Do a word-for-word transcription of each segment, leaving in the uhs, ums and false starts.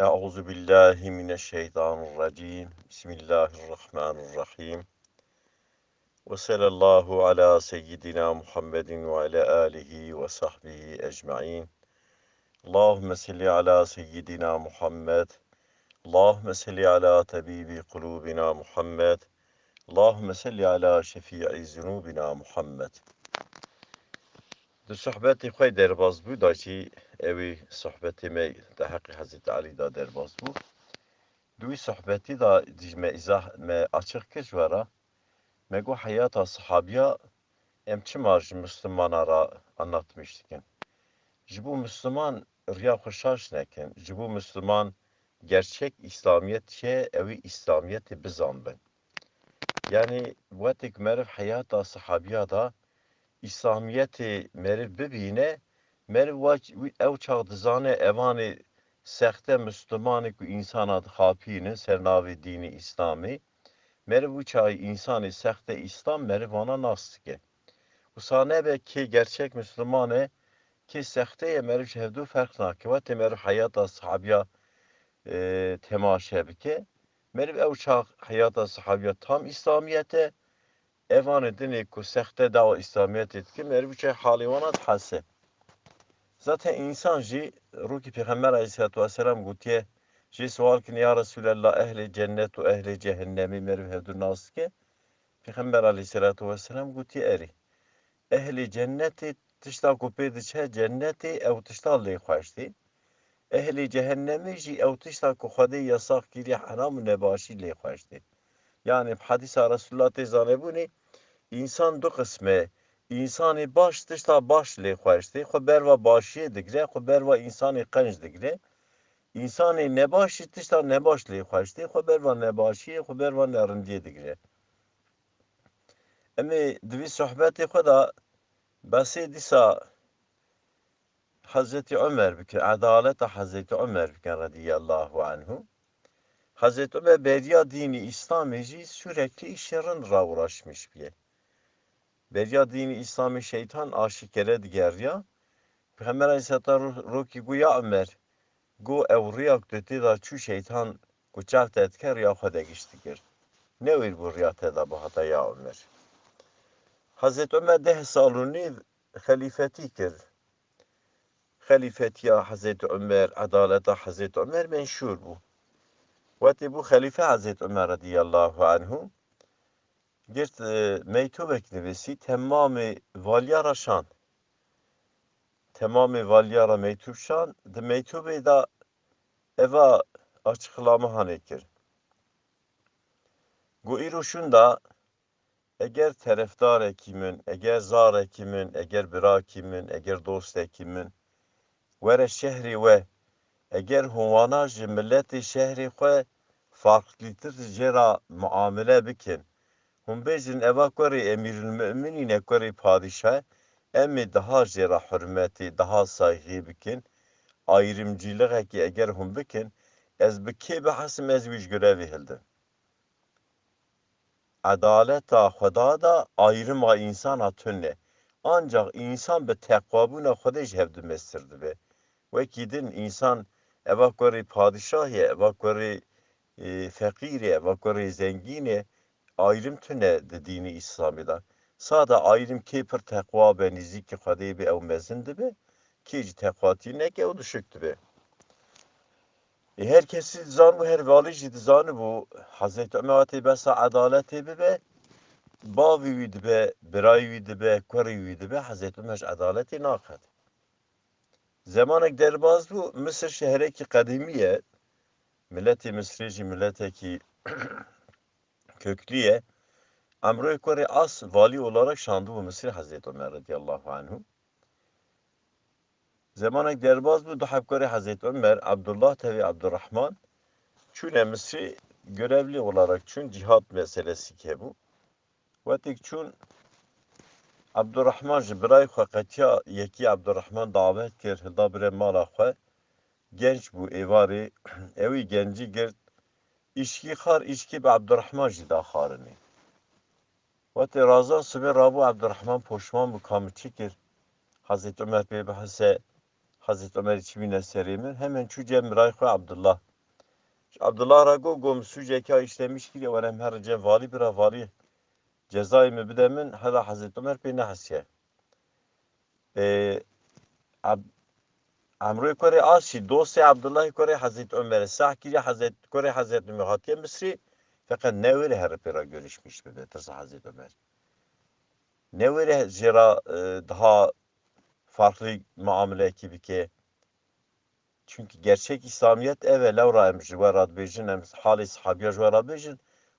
أعوذ بالله من الشيطان الرجيم. بسم الله الرحمن الرحيم. وصلى الله على سيدنا محمد وعلى آله وصحبه أجمعين. اللهم صل على سيدنا محمد. اللهم صل على طبيب قلوبنا محمد. اللهم صل على شفيع ذنوبنا محمد. Di sohbetê xwe derbas bû, da jî ewî sohbetê me di heqê Hezretî Elî de derbas bû. Di wî sohbetî de dij me îzah, me açiq kir ji we re. Me got heyata sahabiya em çima ji Mislimana re anlatmîş dikin. Ji bo Misliman riya xwe şaş nekin. Ji bo Misliman gerçek Îslamiyet çi ye, ewî Îslamiyetê bizanbin. Yanî wextê ku meriv heyata sahabiya de Îslamiyetê meriv bibîne, meriv wa ç-, wî-, ew çax dizane evanê sexte Mislimanê ku însana dixapînin ser navê dînê Îslamê. Meriv wî çaxî însanê sexte Îslam meriv wana nas dike. Wisa nebe kê gerçek Misliman e, kê sexte ye, meriv ji hevdu ferq nake. Wextê meriv heyata sahabiya, e, temaşe bike, meriv ew çax heyata sahabiya tam Îslamiyet e, evanê dinê ku sexte dawa Îslamiyetê dikin, meriv çi halê wana dihese. Zaten însan jî rokî Pêxember aleyhisselatu vesselam gotiye, jê siwal kin, ya Resulallah, ehlê cennet û ehlê cehennemî meriv hevdu nas dike? Pêxember aleyhisselatu vesselam gotiye, erê. Ehlê cennetê tişta ku pê diçe cennetê ew tişta lê xweş tê. Ehlê cehennemê jî ew tişta ku Xwedê yasax kiriye heram û nebaşî lê xweş tê. Yanî bi hedîsa Resulullah tê zanebûnê, însan du qism e. Însanê baş tişta baş lê xweş tê. Xwe berva başiyê digire, xwe berva însanê qenc digire. Însanê nebaş jî tişta nebaş lê xweş tê. Xwe berva nebaşiyê, xwe berva nerindiyê digire. Em ê di vî sohbetê xwe de behsê dîsa Hezretî Omer bikin, edaleta Hezretî Omer bikin radiyallahu anhu. Hezretî Omer beriya dînî Îslamê jî sürekli îşê rind re uğraşmiş bûye. Beriya dînî Îslamê şeytan aşikere digeriya. Pêxember aleyhisselam ro-, rokî got, ya Omer, got, ew riya ku tu tê de çû, şeytan ku çav te dike riya xwe de giş dikir. Newêr bû riya te de bihata, ya Omer. Hezret Omer deh sal û nîv xelîfetî kir. Xelîfetiya Hezret Omer, edaleta Hezret Omer menşûr bû. Wetê bû xelîfe Hezret Omer radiyallahu anhu, girt, e, mektûbek nivîsî, temamê valiya re şand. Temamê valiya re mektûb şand. Di mektûbê de eva açıklama hanê kir. Got, îro şûnda eger terefdarekî min, eger zarekî min, eger birakî min, eger dostekî min were şehrê we, eger hûn wana ji miletê şehrê xwe farklîtir jê re muamele bikin, hûn bêjin, eva kurê Emîrulmumînîn e, kurê padîşah e, em ê daha jê re hurmetê, daha saygî bikin, ayrımcılığekî eger hûn bikin, ez bi kê bihesim, ez wî ji görevê hildim. Edaleta Xweda de ayrıma însana tune. Ancak însan bi teqwabûna Xwedê ji hev du mestir dibe. Wekî din însan eva kurê padîşahê ye, eva kurê, e, feqîrê ye, eva kurê zengîn e, ayrım tune di dînê Îslamê de. Sade ayrım kê pir teqwa be, nêzîkî Xwedê be, ew mezin dibe, kê jî teqwatî neke, ew dişik dibe. Ê, her kesî dizanibû, her valî jî dizanibû, Hezretî Omer wextê behsa edaletê bibe, bavê wî dibe, birayê wî dibe, kurê wî dibe, Hezretî Omer ji edaletê naqet. Zemanek derbas bû, Misir şehrekî qedîmî ye. Miletê Misirê jî miletekî köklî ye. Amr kurê As valî olarak şandibû Misirê Hezretî Omer radiyallahu anhu. Zemanek derbas bû, du heb kurê Hezretî Omer, Abdullah tevî Abdurrahman, çûne Misirê, görevli olarak çûn, cîhad meselesî hebû. Wextêk çûn, Abdurrahman ji birayê xwe qetiya yekî Abdurrahman davet kir, hilda bire mala xwe. Genç bû êvarê, ewî gencî girt, îşkî xar, îşkî bi Abdurrahman jî da xarinê. Wextê razan sibê rabû, Abdurrahman poşman bû, ka min çi kir? Hezretî Omer pê bihese, Hezretî Omer çi bîne serê min? Hemen çû cem birayê xwe Abdullah. Abdullah ra got, got, "Min sûcekî îşlemiş kiriye, were em herin cem valî, bira valî cezayê min bide min." Hela Hezreti Ömer pê nehesiye. Ê, Ab-, Amroyê kurê As jî dostê Abdullahê kurê Hezreti Ömer e. Sah kiriye Hezret-, kurê Hezreti Ömer hatiye Misrê, feqet newêre here pê re görüşmüş bibe, tirsa Hezreti Ömer. Newêre jê re, e, daha farklı muameleyekî bike. Çünkü gerçek İslamiyet ev e, lewra em ji we re dibêjin, em halê sahabiya ji we re dibêjin,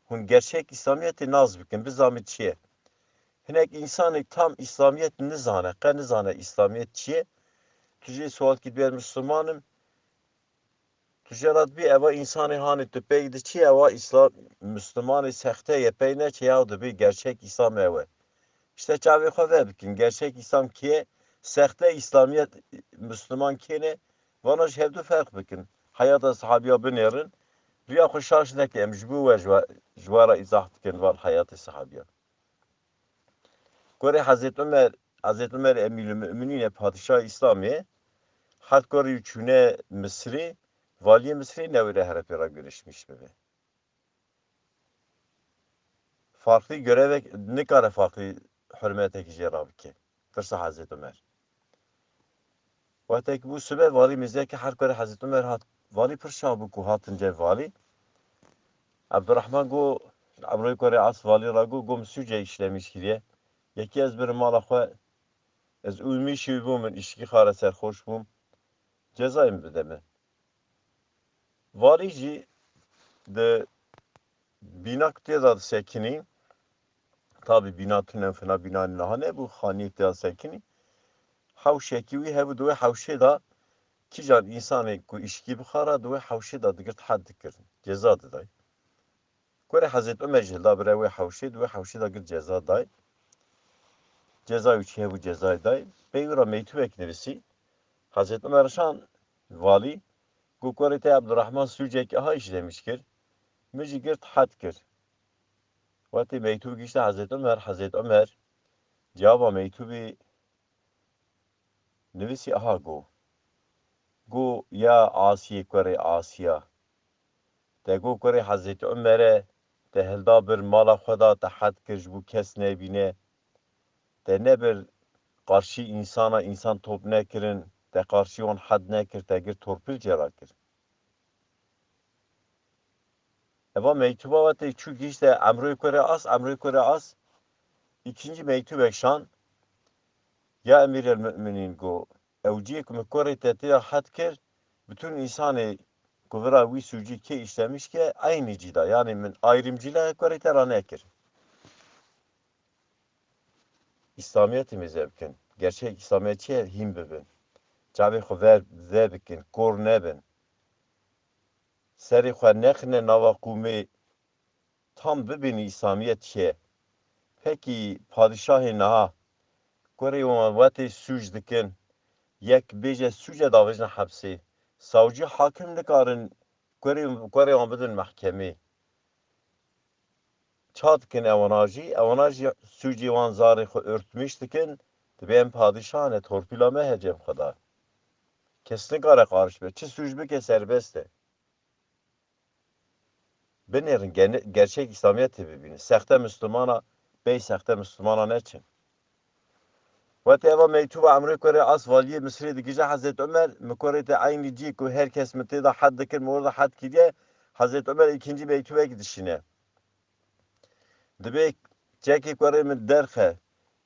hûn gerçek İslamiyetê nas bikin, bizanî çi ye. Hinek însanê tam İslamiyet nizane, qe nizane İslamiyet çi ye. Tu jê sual kî dibê ez Müslüman im. Tu jê re dibî eva însanê hanê tu pey diçî, ewa Îslam, Müslümanê sexte ye pey neçe ya dibî gerçek Îslam ew e. İşte çavê xwe vebikin. Gerçek İslam kê? Sexte İslamiyet, Müslüman kê ne? Vana ji hevdu ferq bikin. Heyata sahabiya binêrin. Riya xwe şaş neke, em ji bo we ji we, ji we re îzah dikin van heyatê sahabiya. Kurê Hezreti Ömer, Hezreti Ömer Emîrul Müminîn e, padişah Îslamê, her kurî çûne Misrê, valiyê Misrê newêre here pê re görüşmüş bibe. Farklı görevek nikare farklı hürmetekî jê re bike. Tirsa Hezreti Ömer. Wextek bû sibe, valî mizeke her kurê Hezreti Ömer hat. Valî pir şa bû ku hatin cem valî. Abdurrahman go, Amroyê kurê As valî ra go, go, "Min sûcê îşlemîş kiriye. Yekî ez birim mala xwe, ez ûmîşî wî bûm, min îşkî xare serxoş bûm. Cezayê min bide min." Valî jî di bîna ku tê de disekinî, tabî bîna tune fina bîna niha nebû, xaniyê tê de sekinî. Hewşekî wî hebû, di wê hewşê de kîjan însanê ku îşkî bixara, di wê hewşê de digirt hed dikirin. Ceza diday. Kurê Hezreti Ömer jî hilda bire wê hewşê, di wê hewşê de girt ceza day. Ceza wî çi hebû cezayê day. Pey wî re mektûbek nivîsî. Hezreti Ömer şan valî, got, "Kurê te Abdurrahman sûcek aha îşlemîş kir. Min jî girt hed kir." Wextê mektûb gihişte Hezreti Ömer, Hezreti Ömer cewaba mektûbê nivîsî aha go. Go, "Ya Asiyê kurê Asiya. Te go kurê Hezreti Ömer e, te hilda bir mala xwe da, te hed kir ji bo kes nebîne. Te nebir qarşî însana, însan top nekirin, te qarşî wan hed nekir, te gir torpil cê re kir." Eva mektûba wextê çû gihişte Emroyê kurê As, Emroyê kurê As îkincî mektûbek şan, "Ya Emîrel Mu'minîn," go, "ew ciyê ku min kurê te tê de hed kir, bütün însanê ku vira wî sûcî kê îşlemîş ke, eynî cî da. Yanî min ayrımcılığı kurê te ra nekir." İslamiyetê mêze bikin. Gerçek İslamiyet çi ye? Hîn bibin. Çavê xwe ver, vebikin. Kor nebin. Serê xwe nexine nava qûmê, tam bibînî Îslamiyet çi ye. Pekî padîşahê niha kurê wan wetê sûc dikin, yek bêje sûce davêjin hepsê. Savcî, hakim nikarin kurê, kurê wan bidin mehkemê. Ça dikin ewana jî? Ewana jî sûcê wan zarê xwe örtmüş dikin, dibê em padîşah ne, torpîla me heye cem xwe de. Kes nikare qarş be. Çi sûc bike serbest e. Binêrin, gene-, gerçek İslamiyetê bibînin. Sexte Müslümana, bey sexte Müslümana neçin. Wextê eva mektûba Emrê kurê As valiyê Misirê digije Hezret Ömer, "Mi kurê te eynî cî ku her kes min tê de hed dikir, mi orada hed kiriye." Hezret Ömer ikinci mektûbek dişîne. Dibê, "Çekê kurê min derxe,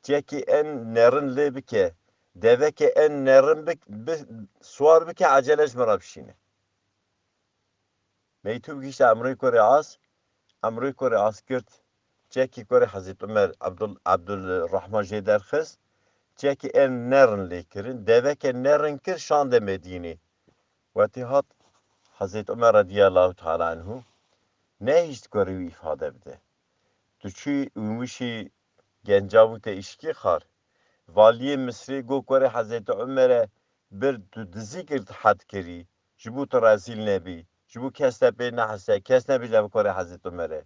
çekê en nerin lê bike, deveke en nerin bik-, bi-, siwar bike, ecele ji min re bişîne." Mektûb gihişte Emrê kurê As, Emrê kurê As girt, çekî kurê Hezret Ömer, Abdul-, Abdulrahman jê derxist, çekî en nerin lê kirin, deveke nerin kir, şande Medînê. Wetî hat Hezret Ömer radiyallahu teala anhu, nehişt kurê wî îfade bide. Tu çû û mişî genca bû te îşkî xar. Valiyê Misrê got kurê Hezret Ömer'e, "Bir tu dizî kir, tu hed kirî, ji bo tu rezîl nebî, ji bo kes te pê nehese, kes nebêje ev kurê Hezret Ömer e."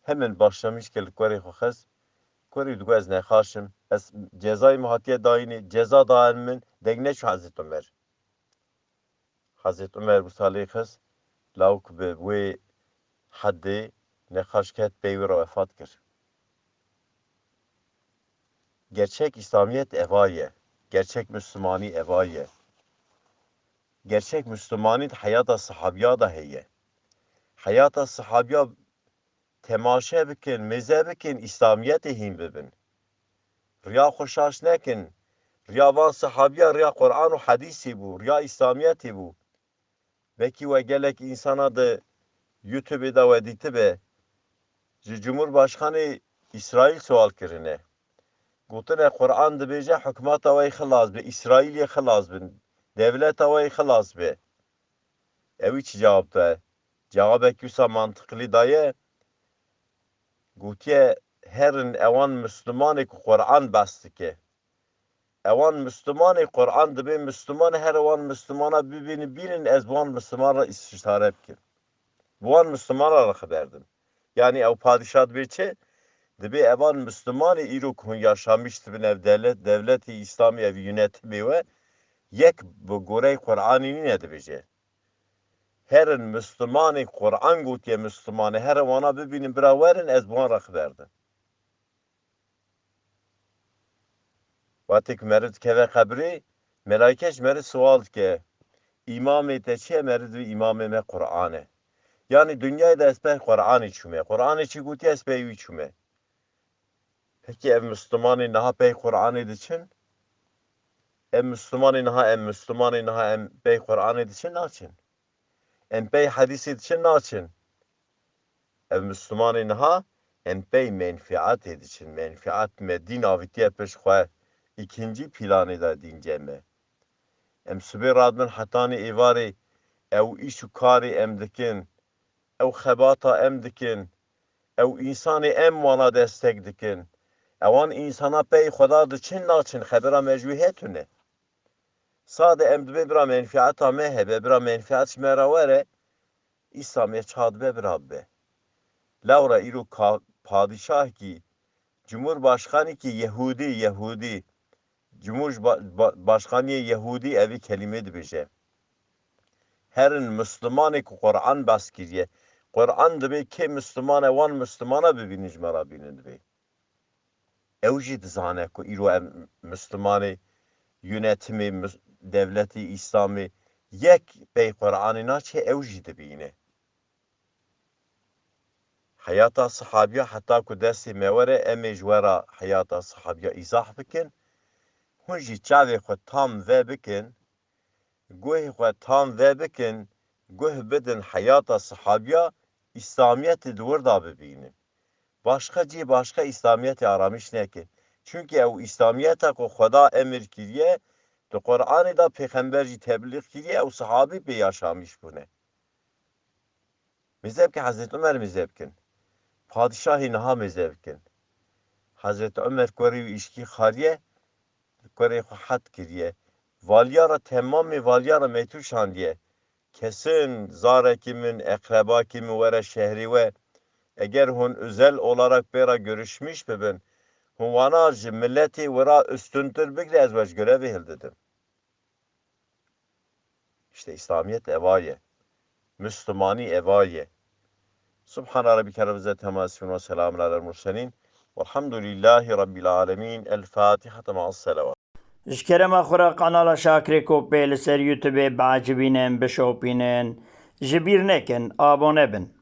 Hemen başlamiş kir li kurê xwe xist. Kurê digot, "Ez nexaş im, ez cezayê min hatiye dayînê, ceza dayin min, deng neçû Hezret Ömer." Hezret Ömer wisa lê xist, Lawk bi wê heddê nexaş ket pey wî re wefat kir. Gerçek Îslamiyet eva ye. Gerçek Müslümanî eva ye. Gerçek Müslümanî di heyata sahabiya de heye. Heyata sahabiya temaşe bikin, mêze bikin, Îslamiyetê hîn bibin. Riya xwe şaş nekin. Riya van sahabiya riya Quran û hedîsê bû, riya Îslamiyetê bû. Belkî we gelek însana di YouTubeê de we dîtibe, ji Cumhurbaşkanê Îsraîl sual kirine. Gotine, Quran dibêje hikûmeta we yê xilas be, Îsraîl yê xilas bin, dewleta we yê xilas be. Ewî çi cewab daye? Cewabek wisa mantiqlî daye. Gotiye, herin ewan Mislimanê ku Quran behs dike. Ewan Mislimanê Quran dibê Misliman, her ewan Mislimana bibînin, bînin, ez bi wan Misliman re îstişare bikim. Bi wan Mislimana re xeber dim. Yanî ew padîşah dibê çi? Dibê evan Mislimanê îro ku hûn yaşamîş dibin ev dewlet, dewletê Îslamî ev yönetimê we yek bi goreyê Quranê nîne dibêje. Herin Mislimanê Quran gotiye Mislimanê, here wana bibînin bira werin ez bi wan re xeber dim. Wextê ku meriv dikeve qebrê, melayke ji meriv siwal dike, Îmamê te çi ye? Meriv dibê, Îmamê me Quran e. Yanî dinyayê de ez pey Quranê çûme. Quranê çi gotiye ez pey wî çûme. Pekî ev Mislimanê niha pey Quranê diçin? Em Mislimanê niha, em Mislimanê niha em pey Quranê diçin? Naçin. Em pey hedîsê diçin? Naçin. Ev Mislimanê niha em pey menfiatê diçin. Menfiat me dîn avîtiye pişt xwe, îkincî planê de dîn cem e. Em sibê radibin hetanî êvarê ew îş û karê em dikin, ew xebata em dikin, ew însanê em wana destek dikin. Ewan însana pey Xweda diçin naçin, xebera me ji wî hê tune. Sade em dibê bira menfiata me hebe, bira menfiat ji me re were, Îslamiyet çawa dibe bira bibe. Lewra îro ka-, padîşahkî, cumhurbaşkanîkî Yehûdî, Yehûdî, cumhur ba-, ba-, başkaniyê Yehûdî evî kelîmê dibêje. Herin Mislimanê ku Quran behs kiriye. Quran dibê kê Misliman e, wan Mislimana bibînin ji me re bînin dibê. Ew jî dizane ku îro em Mislimanê, yönetimê mis-, dewletê Îslamê yek pey Quranê naçe, ew jî dibîne. Heyata sihabiya heta ku destê me were, em ê ji we re heyata sihabiya îzah bikin. Hûn jî çavê xwe tam ve bikin, guhê xwe tam ve bikin, guh bidin heyata sihabiya, Îslamiyetê di wir de bibînin. Başqa cî, başqa Îslamiyetê aramîş nekin. Çunkî ew Îslamiyeta ku Xweda emir kiriye, di Quranê de Pêxember jî teblîx kiriye, ew sihabî pê yaşamîş bûne. Mêze bikin, Hezret Umer mêze bikin. Padîşahê niha mêze bikin. Hezret Umer kurê wî îşkî xariye, kurê xwe het kiriye. Valiya re, temamê valiya re mektûb şandiye. Kesin, zarekî min, eqrebakî min were şehrê we. Eger hûn özel olarak pê re görüşmüş bibin, hûn wana ji miletê wira üstüntür bigre, ez we ji görevê hildidim. İşte İslamiyet eva ye. Müslümanî eva ye. Subhana Rabbike Rabbil İzzeti Amma Yasifun ve Selamun Alel Murselin. Velhamdülillahi Rabbil Alemin. El Fatiha. Ma'as selavat. Ji kerema xwe re kanala Şakirê Kopê li ser YouTubeê biecibînin, bişopînin. Ji bîr nekin, abone bin.